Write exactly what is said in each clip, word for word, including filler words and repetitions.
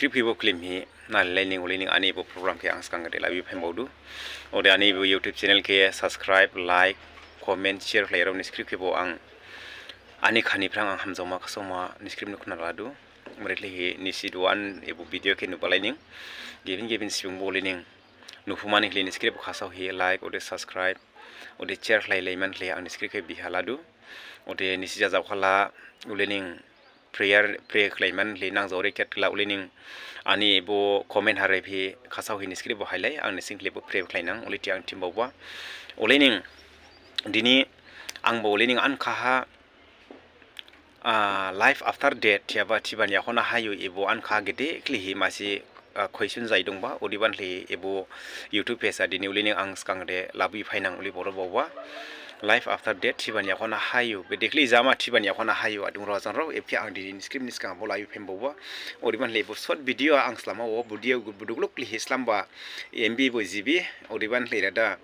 Script khe bo film hi nalaining ulining ani bo program khe ang sgang de labi phaimbaodu. Ode ani bo YouTube channel khe subscribe, like, comment, share khlairao ni script khe bo ang ani khani phrang ang hamjaoma khasaoma ni script nu khna ladu. Mrethli hi nisi duan ebo video khe nubalaining gibin gibin sibung bo ulining nuphumani khlai ni script khasao hi like ode subscribe ode share khlai laiman khlai ang ni script khe biha ladu. Ode nisi jajao khala ulining prayer pray khlaiman khlai nangjaore khe thila ulining ani bo comment hare phi khasao hi ni script bo hailai ang ni sing khlai bo pray khlainang uliti ang thimbaoba. Ulining dini ang bo ulining an khaha life after death thiyaba thibani yakhona hayu ebo an kha gede khlai hi masi question jai dongba odiban khlai ebo YouTube page a dini ulining ang sgang de labi phainang uli boro baoba. Life after death thibani yakhona hayu bede khlai jama thibani yakhona hayu adungrao ajangrao ephi ang dini script ni sgang bo labi phaimbaoba. Odiban khlai ebo short video ang slama o video budugluk khlai hi slamba M B bo G B odiban khlai rada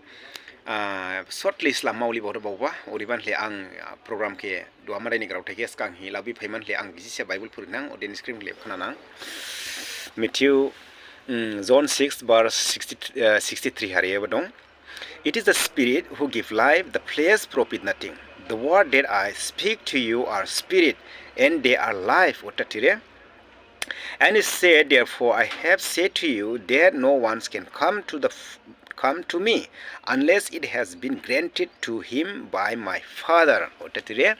short khlai slama uli boro baoba. Odiban khlai ang program khe duha Madai ni graothai khe sgang hi labi phaiman khlai ang gijisa Bible phurinang ode ni script khlai khnanang. Matthew, John six verse sixty, sixty three hare ebo dong. It is the spirit who give life, the flesh profit nothing. The word that I speak to you are spirit and they are life. Ota thire. And he said, therefore I have said to you that no one can come to the come to me unless it has been granted to him by my Father. Ota thire.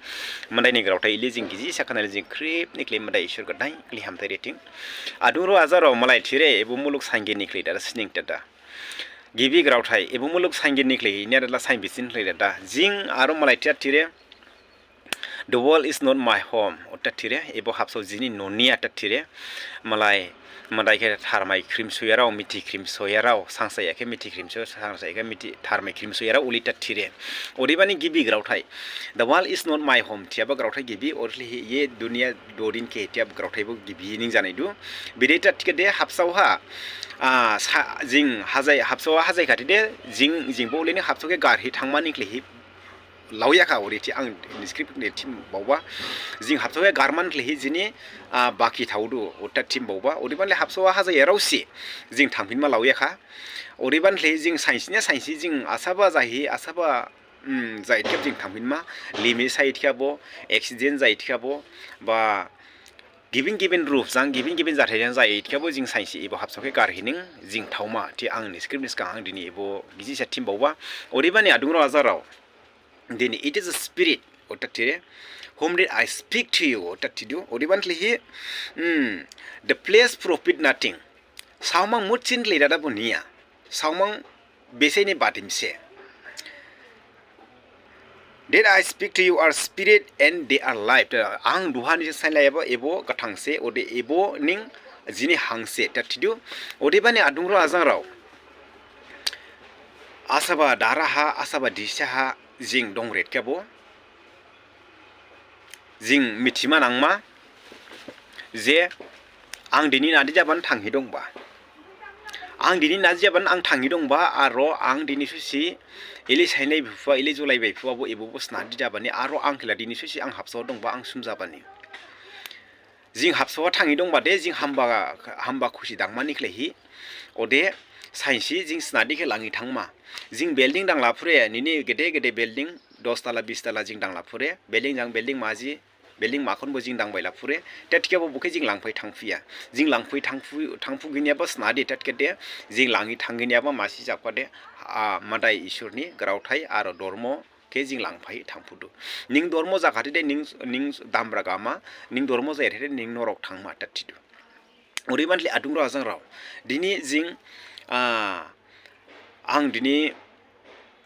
Madai ni graothai ili jing gijisa khnali jing khrip ni khlai Madai Ishwar gdain khlai hamthai rithing. Adungrao ajangrao malai thire ebo muluk saingi ni khlai dara sining tada. Gibi graothai ebo muluk saingi ni khlai niya dala sain bisin khlai dada jing aro malai thiya thire. The world is not my home. Ota thire ebo habsao jini noniya ta thire. Malai Madai khe tharmai khrimsoyarao mithi khrimsoyarao sangsaya khe mithi khrimsoyarao sangsaya khe mithi tharmai khrimsoyarao uli ta thire. Odebani gibi graothai the world is not my home thiyaba graothai gibi orli ye duniya dodin khe thiyaba graothai bo gibi ning janaidu. Bede ta thikhade habsao ha jing hajai habsao ha hajai khathide jing jing bo ulini habsao khe garhi thangmani khlaihi laoyakha ori thi ang ni script ni thim baoba. Jing habsao khe garman khlaihi jini baki thaodu ota thim baoba. Odebanle habsao ha hajai raosi jing thangphinma laoyakha. Odebanle jing sainsi ne sainsi jing asaba jahi asaba jai thep jing thangphinma limi sai thikhabo accident jai thikhabo ba gibin gibin rup jang gibin gibin jathai jang jai thikhabo jing sainsi ebo habsao khe garhining jing thaoma thi ang ni script ni sgang ang dini ebo gijisa thim baoba. Odebani adungrao ajangrao dini it is a spirit ota thire. Whom did I speak to you ota thidu. Odeban khlaihi the flesh profit nothing. Saomang mutsin khlai dada bo niya. Saomang besaini badimse. That I speak to you are spirit and they are life. Ang duhani sainlaiba ebo gathangse ode ebo ning jini hangse ta thidu. Odebani adungrao ajangrao asaba dara ha asaba disa ha jing dongret khabo jing mithima nangma je ang dini nadi jaban thanghi dongba. Ang dini nadi jaban ang thanghi dongba aro ang dini susi ili sainlai biphuba ili julai biphuba bo ebo bo snadi jabani aro ang khela dini susi ang habsao dongba ang sumjabani. Jing habsao thanghi dongba de jing hamba hamba khusi dangmani khlaihi. Ode sainsi jing snadi khe langhi thangma. Jing building danglaphure nini gede gede building dos tala bis tala jing danglaphure building jang building maji building makhon bo jing dangbai laphure. Te thikhabo bokhe jing langphai thangphuya. Jing langphai thangphu thangphu ginyaba snadi te thikhade jing langhi thangginyaba masi japkhade Madai Ishwar ni graothai aro dormo khe jing langphai thangphudu. Ning dormo jakhathide ning ning damra gama ning dormo jayathide ning norok thangma ta thidu. Odebanle adungrao ajangrao dini jing ang dini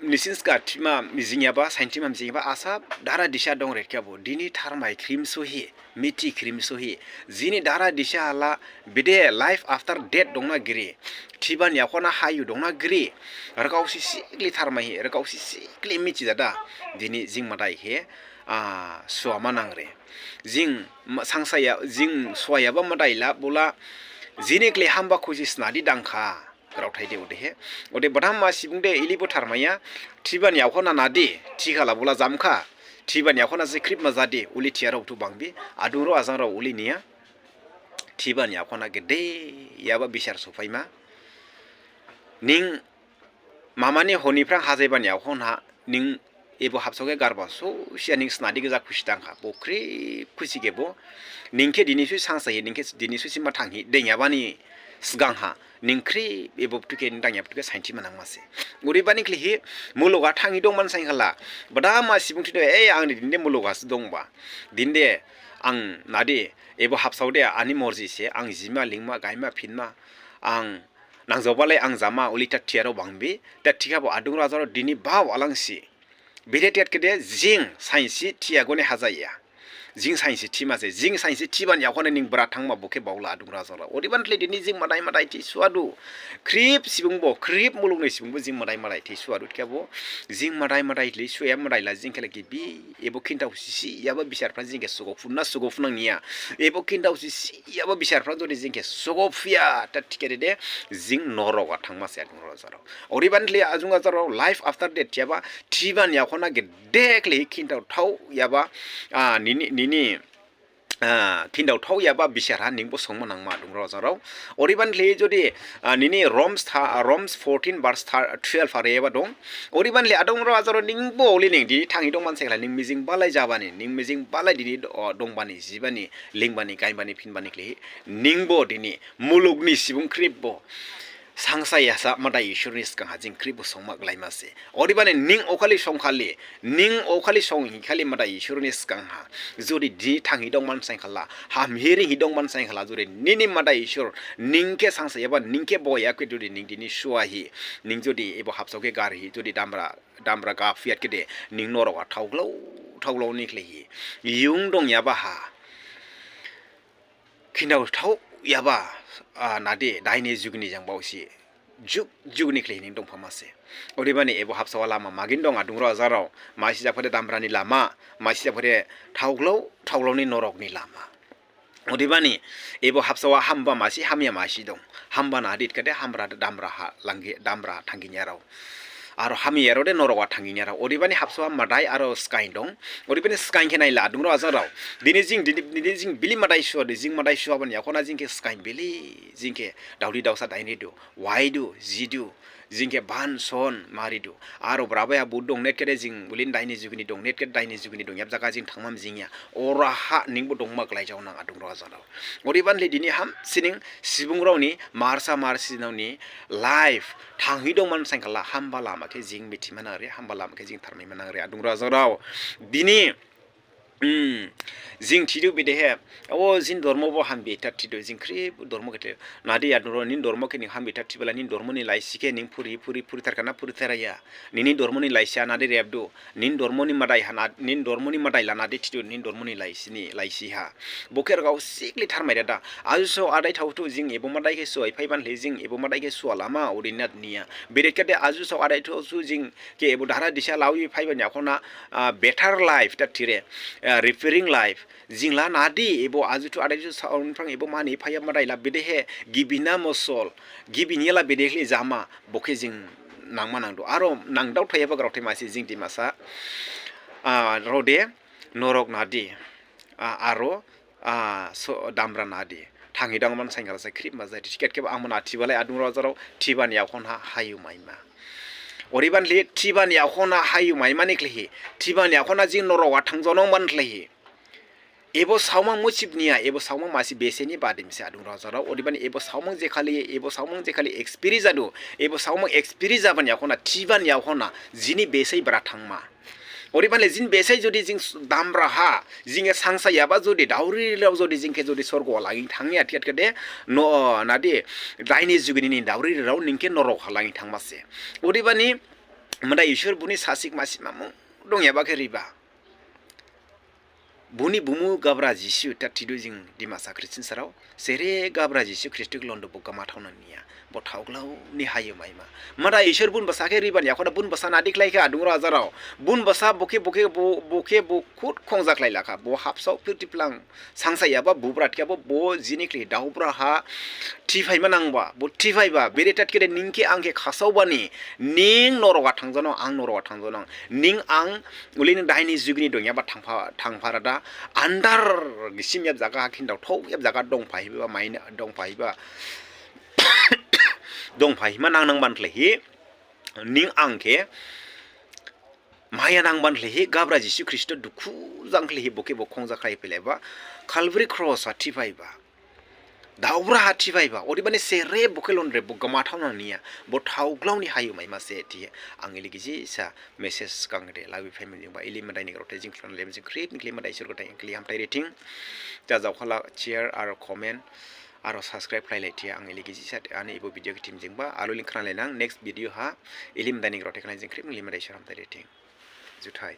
nisin sga thima mijingyaba sainthima mijingyaba asa dara disa dongret khabo dini tharmai khrimsohi mithi khrimsohi jini dara disa hala bede life after death dongna giri. Thiban yakhona hayu dongna giri. Ragao si sikli tharmaihi ragao si sikli mithi dada dini jing Madai khe suama nangre. Jing sangsaya jing suayaba Madai la bola jini khlai hamba khusi snadi dangkha. Graothai de odehe ode badam ma sibung de ili bo tharmaiya. Thiban yakhona nadi thikhala bola jamkha. Thiban yakhona je khrip ma jadi uli thiyarao thu bangbi adungrao ajangrao uli niya. thibani yakhonha gedeyaba bisar sophaima. Ning mamani honiphrang hajaibani yakhonha ning ebo habsao khe garba sosiya ning snadi gja khusi dangkha. Bo khrip khusi khe bo ning khe dini susi sangsahi, ning khe dini susi mathanghi dengyabani sgangha ning khrip ebo buthu khe ning dangyaba buthu khe sainthi ma nangma se. Odebani khlaihi mulug ha thanghi dongmani saikhala, bada ma subung thidu, ei, ang de dinde mulug ha se dongba, dinde ang nadi ebo habsao de ani morji se, ang jima lingma gaima phinma, ang nangjaobalai ang jama, olei tha thiyarao bangbi. Tha thikhabo adungrao ajangrao dini bao alangsi. Bede thiya khede jing sainsi thiyagone hajaiya. Jing sainsi thima se, jing sainsi thibani yakhonha ning bra thangma bo khe baola adungrao ajangrao. Odebani khlaihi dini jing madai madai thi suadu. Khrip subung bo, khrip mulug ni subung bo jing madai madai thi suadu thikhabo. Jing madai madai thi suya, madai la jing khe la gibi. Ebo khinthao sisi yaba bisar phrang jing khe sogo phunna sogo phunang niya. Ebo khinthao sisi yaba bisar phrang jodi jing khe sogo phuya, tha thikhade de jing norok ha thangma se adungrao ajangrao. Odebani khlaihi adungrao ajangrao, life after death thiyaba, thibani yakhonha gede khlaihi khinthao thao yaba, ah, nini, nini, ah, khinthao thao yaba bisar ha ning bo songma nangma adungrao ajangrao. Odebani khlaihi jodi, ah, nini Romans tha-, Romans fourteen verse tha-, twelve ha reyaba dong. Odebani khlaihi adungrao ajangrao ning bo olei ning dini thanghi dongmani saikhala ning mijing balai jabani, ning mijing balai dini do-, dongbani, jibani, lingbani, gainbani, phinbani khlaihi ning bo dini mulug ni subung khrip bo sangsaiyasa Madai Isorni sgangha jing khrip bo songma glaima se. Odebani ning okhali songkhali, ning okhali songhi khali Madai Isorni sgangha jodi dini thanghi dongmani saikhala, hamhi ringhi dongmani saikhala, jodi nini Madai Isor ning khe sangsaiyaba, ning khe boya khe jodi ning dini suahi, ning jodi ebo habsao khe garhi, jodi damra, damra ga phuya khede, ning norok ha thaoglao, thaoglao ni khlaihi yung dongyaba ha khinthao thao yaba, ah, nadi daini jugni jang baosi jug jugni khlaihi ning dongphama se. Odebani ebo habsao ha lama magin dong adungrao ajangrao. Masi japhade damra ni lama, masi japhade thaoglao, thaoglao ni norok ni lama. Odebani ebo habsao ha hamba masi, hamya masi dong. Hamba nadi thikhade hamra damra ha langhi, damra thangginyarao. Aro hamyarao de norok ha thangginyarao. Odebani habsao ha madai aro sgain dong. Odebani sgain khe naila adungrao ajangrao. Dini jing, dini, dini jing bili madai suadu, jing madai suabani yakhonha jing khe sgain bili, jing khe daodi daosa daini du, wai du, ji du, jing khe ban son mari du. Aro brabai ha bo dong net khede jing ulin daini jugni dong net khede daini jugni dong yab jaga jing thangma mijingya. Oraha ning bo dongma glaijaonang adungrao ajangrao. Odebani khlaihi dini hamsining subungrao ni marsa marsi nao ni life thanghi dongmani saikhala hamba lama khe jing mithima nangre, hamba lama khe jing tharmaima nangre adungrao ajangrao. Dini, um, jing thidu bedehe, o jini dormo bo hambi tha thidu, jing khrip dormo khe thi. Nadi adungrao nini dormo khe ning hambi tha thibala nini dormo ni laisi khe ning phuri, phuri, phuri tharkhana phuri tharaya. Nini dormo ni laisi ha nadi rebdu, nini dormo ni madai ha na, nini dormo ni madai la nadi thidu, nini dormo ni laisi ni, laisi ha. Bo khe ragao sikli tharmai dada. Ajuso adai thaothu jing ebo madai khe suai phaibani khlaihi jing ebo madai khe sua lama odinat niya. Bede khede ajuso adai thaothu jing khe ebo dara disa lawi phaibani yakhonha, ah, better life tha thire, ah, repairing life. Jing la nadi ebo ajuthu adai thaothu saon phrang ebo mani phaiya madai la bedehe gibina mosol, gibin yala bede khlaihi jama, bo khe jing nangma nangdu. Aro nangdao thayaba grao thai masi jing Dimasa, ah, rode norok nadi, ah, aro, ah, so, damra nadi. Thanghi dongmani saikhala se khrip ma jai. Thikhade khebo ang mane thibalai adungrao ajangrao thibani yakhonha hayu maima. Odebani khlaihi thibani yakhonha hayu maimani khlaihi, thibani yakhonha jing norok ha thangjaonang mani khlaihi. Ebo saomang musib niya, ebo saomang masi beseni badim se adungrao ajangrao. Odebani ebo saomang jekhali, ebo saomang jekhali experience jadu, ebo saomang experience jabani yakhonha, thibani yakhonha, jini besai bra thangma. Odebani jini besai jodi jing s-, damra ha, jing khe sangsaiyaba jodi daori rao jodi jing khe jodi sorgo ha langhi thangya thikhade, no, nadi, daini jugni ni daori rao ning khe norok ha langhi thangma se. Odebani, Madai Isor boni sasik masi mamung dongyaba khe riba. Boni bumu Gabra Jisu tha thidu jing Dimasa Christian sarao. Sere Gabra Jisu Khristo khe londo bo gama thaonang niya. Bo thaoglao ni hayu maima. Madai Isor boni basa khe ribani yakhonha boni basa nadi khlai kha adungrao ajangrao. Boni basa bo khe, bo khe, bo, bo khe bo khud khongja khlai lakha. Bo habsao phirthi phlang sangsaiyaba bubra thikhabo bo jini khlaihi daobra ha thiphaima nangba. Bo thiphaiba bede tha thikhade ning khe ang khe khasaobani ning norok ha thangjaonang, ang norok ha thangjaonang. Ning ang Uli ning daini jugni dongyaba thangpha, thangpha rada, Andar gisim yap jaga ha khin dao thok yap jaga dongphaiba maina dongphaiba dongphaima nang nang ban khlaihi ning ang khe maya nang ban khlaihi Gabra Jisu Khristo dukhu jang khlaihi bo khe bo khongja khlai phailaiba Calvary cross ha thiphaiba. Daobra ha thiphaiba, odebani sere bo khe lonre bo gama thaona niya, bo thaoglao ni hayu maima se thihi ang ili gijisa message kangde labi phaimani jingba ili Madai ni grao the jing khlan lem jing khrip ni khlim Madai Isor gathai ang ili hamthai rithing. Ja jaokhala share aro comment aro subscribe khlailai thihi ang ili gijisa ani ibo video khe thim jingba alo ling khna lainang next video ha ili Madai ni grao the khlan jing khrip ni khlim Madai Isor hamthai rithing. Juthai.